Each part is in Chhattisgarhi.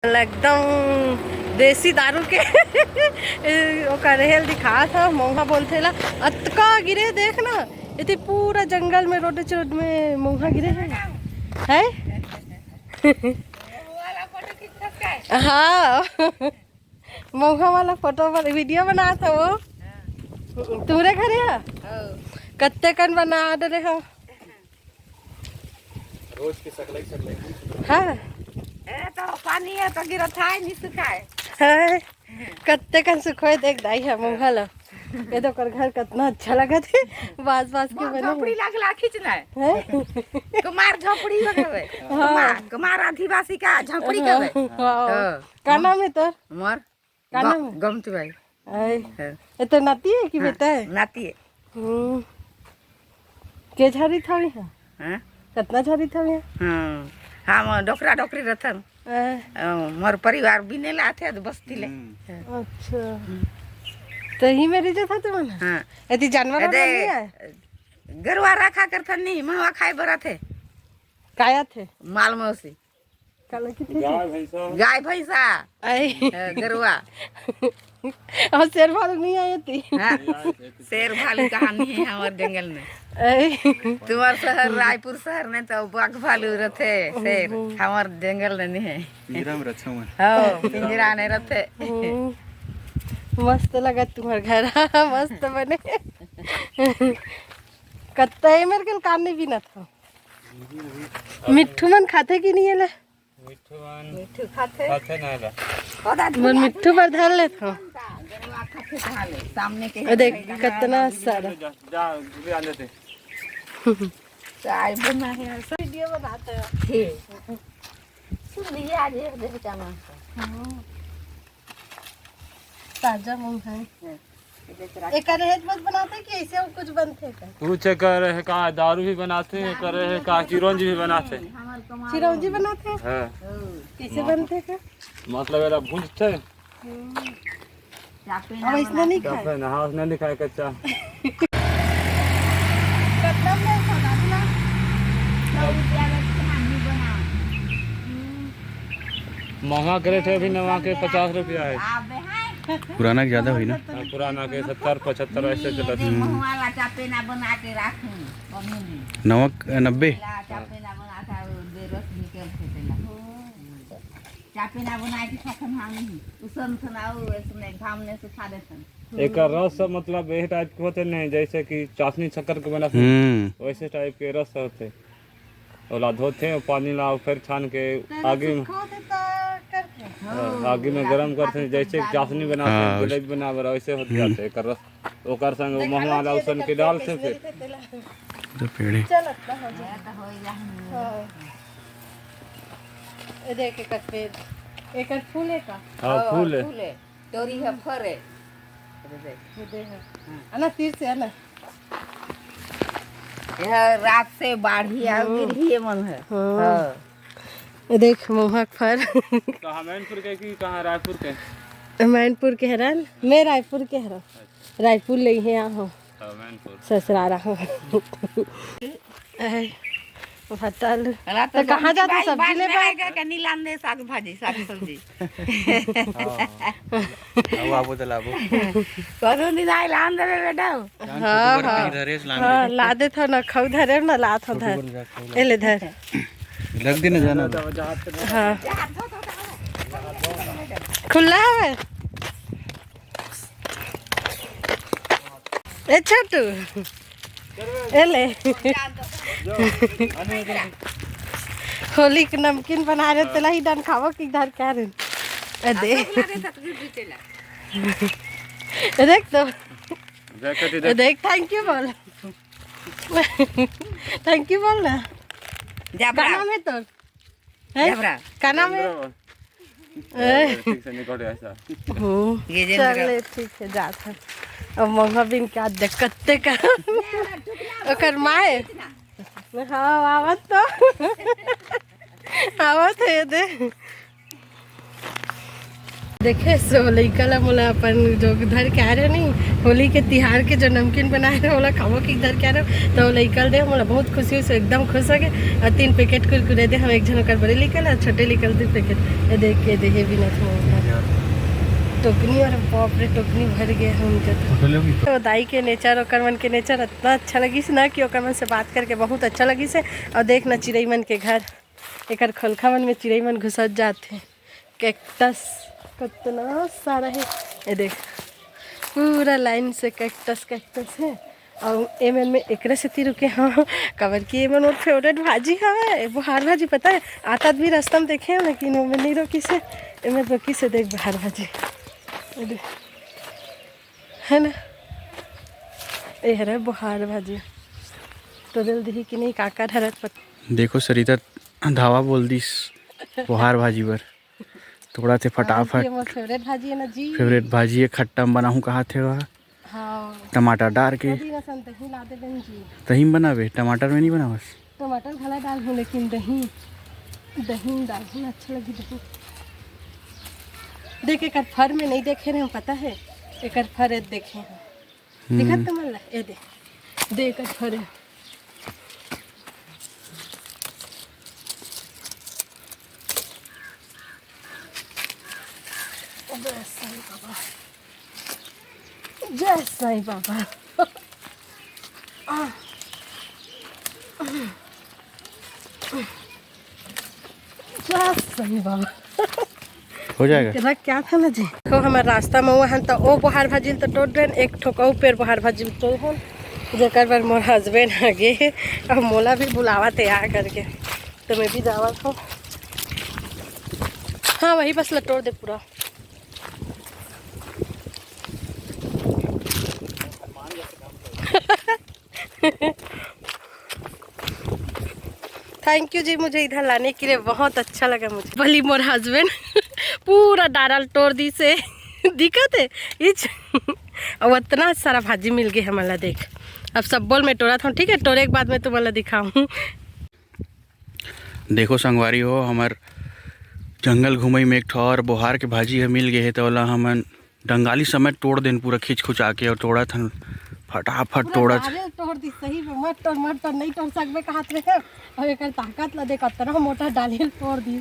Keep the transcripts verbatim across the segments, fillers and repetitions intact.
एकदम देसी दारू के ओकर रेहेल दिखात ह, मउहा बोलथे ला। अतका गिरे, देख ना, एती पूरा जंगल में, रोड चोड में मउहा गिरे हे। हैं? हाँ, मउहा वाला फोटो पर वीडियो बनात ह वो। तुमरे घरे ह? कत्ते कन बना डरे हो? रोज के सकलाई, सकलाई। हाँ। ए, तो पानी है तो गिरत है, नहीं सुखाए। हाँ। कत्ते कन सुखोए देख दाई है मउहा ला। ये तो ओकर घर कतना अच्छा लगत हे, बांस बांस के बने हे। झोपड़ी लाग ला खींचना है। हैं? कुमार झोपड़ी हो गए। हाँ। कुमार, कुमार आदिवासी का झोपड़ी हाँ, गए। हाँ। हाँ। का नाम है तोर? मोर का नाम है? गमती बाई। आय। हाँ। ये तो नाती है कि हाँ, बेटा है? नाती है। हम्म। के झरी थावी है? हाँ? कतना झरी थावी है? हाँ। हम डोकरा डोकरी रथन। आय। अ, मोर परिवार बिने लाथे तो बस्ती ले। हम्म। अच्छा। हम्म। तो ही मेरी जो था तुमन? हाँ। यदि जानवर वाला अदे, नहीं है? गरुआ रखा करथन नहीं, महुआ खाए बर आथे। काय आथे? माल मौसी। काला किथे? गाय भैंसा। गाय भैंसा। आई। अ, गरुआ। और शेर भालू नहीं आए ती? हाँ। शेर भालू कहाँ नहीं है हमारे जंगल में? आई। तुम्हार शहर रायपुर शहर में तो बाघ भालू रथे, शेर। हम्म। हमार जंगल में नहीं है। पिंजरा में रखा हुआ है। हाँ, पिंजरा में रथे। हम्म। मस्त लगा तुम्हार घर, मस्त बने। कत्ता है मेरे के कान नहीं बीना था। मिट्ठू मन खाथे कि नहीं एला? मिट्ठू मन मिट्ठू खाथे। खाथे ना एला। पता मन मिट्ठू बर धर लेत हो। गरवा खाथे कहाँ ले? सामने के अ देख, कतना सारा। जा, जा, भी आ लेते। चाय बना है, सब वीडियो बनाते हैं। ठीक। सुन लिया आज एक दिन का मांस। हाँ। ताजा मूंग है। हाँ। एकर हेज मत बनाते कि ऐसे कुछ बनथे का? कुछ एकर है का, दारू भी बनाथे, एकर है का, चिरौंजी भी बनाथे। चिरौंजी बनाथे? हाँ। कैसे बनथे का? मतलब एला भूंजथे। हम्म। अब ऐसने नहीं खाए। चापे ना, हाँ, उसने नहीं खाए कच्चा। कतना में खाना ना? सौ रुपया में खानी बना। महंगा के रेट है अभी नवा के, पचास रुपया है। पुराना के ज्यादा होही ना? हाँ, पुराना के सत्तर पचहत्तर ऐसे चलत है। हम्म। महंगा वाला चापे ना बना के राखूं, कमी नहीं। नवा के नब्बे? ला चापे ना बना था, वो दे रस निकल के तेला। चापे ना बना के खाथन हम ही। उसन थनाऊ, ऐसने घाम ने सुखा देथन। एकर रस मतलब यही टाइप के होथे नहीं, जैसे कि चाशनी शक्कर के बनथे, हम्म। वैसे टाइप के रस होथे। ओला धोथे, पानी ला फिर छान के आगी में, हाँ, आगी में गरम करथे, जैसे चाशनी बनाथे, हाँ, जलेबी बनावे, वैसे होत जाथे एकर रस। ओकर संग वो महुआ ला उसन के डालथे फिर। तो पेड़े। हाँ। ये देख, एकर पेड़, एकर फूल है का? हाँ, हाँ, फूल है। फूल है। तोरी ह फरे। खुदे है। हाँ। आना तीर से आना। यह रात से बाढ़ी आ हम्म। गिरही मन है। हाँ। हाँ। ये देख महुआ के फर। कहाँ मैनपुर के कि कहाँ रायपुर के? मैनपुर के हरन, मैं रायपुर के हरन। रायपुर ले ही आहो। हाँ, मैनपुर। ससुरारा हो। ए, भत्ता आलू। अला तो तो कहाँ जाते सब्जी ले पाए? कनी लान दे साग भाजी, साग सब्जी। हाँ। अब आबो तो लाबो। करो नहीं, नहीं लान देबे बेटा। हाँ, हाँ। हाँ, ला देत हो ना, खाऊ धरे ना, लात हो धर। ए ले धर। लग दिन जाना। हाँ। खुला है। ए छोटू, ए ले। होली के नमकीन बना रहे, तेला ही डन खावो कि धर के आ रहे। ए दे। ए देख तो। ए देख, thank you बोल। Thank you बोल ना। का नाम है तोर? हैं? जबरा। का नाम है? ए। ठीक से निकल ऐसा। हम्म। ये जे चल मेरा ले, ठीक है, जात है। अब महुआ बिन के आज देख कत्ते का। ओकर माए। हाँ, आवत तो। आवत है, ये दे। देखे, सो लइका ला मोला अपन जो धर के आए रहे नहीं, होली के तिहार के जो नमकीन बनाए रहे, ओला खाबो कि धर के आए रहे, तो लइका ल दे, मोला बहुत खुशी हुई, सो एकदम खुश हो गए। और तीन पैकेट कुरकुरे दे, हम एक झन ओकर बड़े लइका ला, छोटे लइका ला तीन पैकेट। ये देख के देहे बिना तो टोकनी, और बाप रे, टोकनी भर गए हम उनके तो। तो दाई के नेचर, ओकर मन के नेचर इतना अच्छा लगिस ना कि ओकर मन से बात करके बहुत अच्छा लगिस है। और देख ना, चिड़ई मन के घर, एकर खोलखा मन में चिड़ई मन घुसत जात हे। कैक्टस कितना सारा है, ये देख, पूरा लाइन से कैक्टस, कैक्टस है। और एमन में एकरे सेती रुके हाँ, काबर कि एमन मोर फेवरेट भाजी हवे, बोहार भाजी। पता है, आतात भी रास्ता में देखे हैं, लेकिन ओमे नहीं रोकिस हे, एमन रोकिस हे। देख, बोहार भाजी, ये देख, है ना, ये हरे बोहार भाजी। तो दिल दिही कि नहीं, काकर हरत पत- देखो सरिता, धावा बोल दिस बोहार भाजी बर। तोड़ा थे फटाफट। ये मोर फेवरेट भाजी है ना जी। फेवरेट भाजी है, खट्टा में बनाहूँ कहा थे वह। हाँ। टमाटर डाल के। कभी रसन दही ला दे बहन जी। दही में बनावे, टमाटर में नहीं बनावस। टमाटर घला डाल हूँ, लेकिन दही, दही में डाल हूँ, अच्छा लगी दही। देख, एकर फर में नहीं देखे रहे हम, पता है, एकर फर देखे हैं। हम्म। दिखत तो मन ला, ये दे, दे एकर फर। जय साईं बाबा, जय साईं बाबा। जय साईं बाबा। हो जाएगा। रख क्या था ना जी। देखो, हमारे रास्ता में हुआ हन, तो ओ बोहार भाजी तो टोर देन, एक ठोक ओ पेड़ बोहार भाजी टोर हन, जेकर बर मोर हस्बैंड आगे, अब मोला भी बुलावा थे आ करके, तो मैं भी जावत हूँ। हाँ, वही बस ला टोर दे पूरा। थैंक यू जी, मुझे इधर लाने के लिए बहुत अच्छा लगा मुझे। भली मोर हस्बैंड पूरा डारल टोर दी से दिखत है इच। और इतना सारा भाजी मिल गए हमला, देख। अब सब बोल मैं टोरा था, ठीक है, टोरे के बाद मैं तुम्हाला दिखाऊँ। देखो संगवारी हो, हमर जंगल घूमई में एक ठो और बोहार के भाजी है मिल गए है, तो ओला हमन डंगाली समेत टोर देन पूरा खिंच खुचा के, और टोरा थन फटाफट पूरा टोरा। डाले टोर दी सही में, मत टोर, मत टोर, नहीं टोर सकबे कहत रहे। और एकर ताकत ला देख, इतना मोटा डाले टोर दी।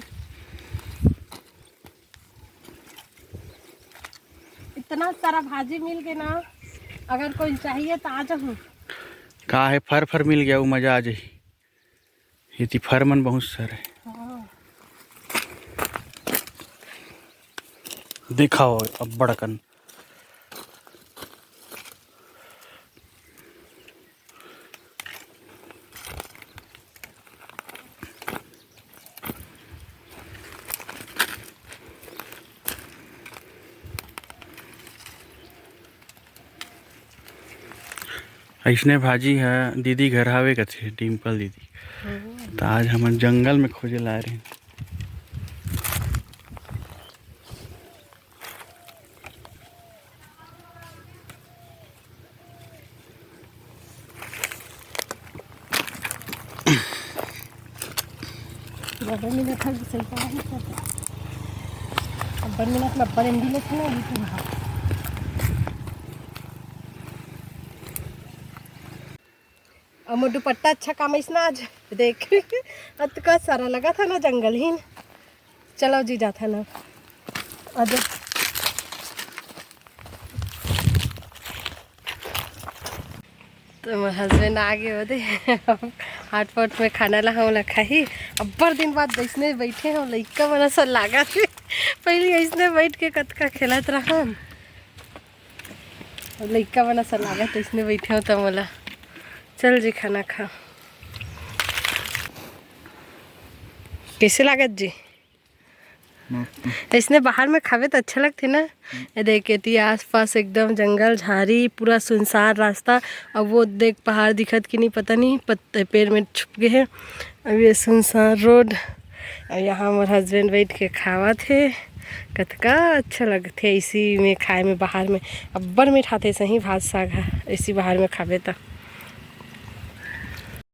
इतना सारा भाजी मिल गए ना, अगर कोई चाहिए तो आ जाऊँ। का है, फर फर मिल गया, वो मजा आ जाही। ये ती फर मन बहुत सारे। हाँ। दिखाओ अब्बड़ अकन। अइसने भाजी ह दीदी घर हावे कथे, डिम्पल दीदी। हम्म। त आज हमन जंगल में खोजे ला रहे। बड़े मिनट है, सही कहा है, क्या? अब्बड़ मिनट में अब्बड़ एम डी लेथे ना, अभी तो वहाँ। अब मोर दुपट्टा अच्छा काम आइस ना आज, देख। अतका सारा लगा था ना जंगल ही। चलो जी, जाथा ना। आजा। तो मोर हस्बैंड आ गए होदे। हॉटपॉट में खाना ला हम ला खाही। अब्बड़ दिन बाद अइसने बैठे हो, लइका मन असन लागत हे। पहली अइसने बैठ के कतका खेलत रहन। लइका मन असन लागत हे, अइसने बैठे हो त मोला। चल जी, खाना खा। कैसे लागत जी? मस्त। अइसने बाहर में खावे त अच्छा लगथे ना। ये देख, एती आसपास एकदम जंगल झाड़ी, पूरा सुनसान रास्ता। अब वो देख, पहाड़ दिखत कि नहीं, पता नहीं, पत्ते पेड़ में छुप गए हैं। अब ये सुनसान रोड। अब यहाँ मोर हस्बैंड बैठ के खावत हे। कतका अच्छा लगथे इसी में खाए में, बाहर में। अब्बड़ मीठ आथे सही भात साग ह, इसी बाहर में खावे त।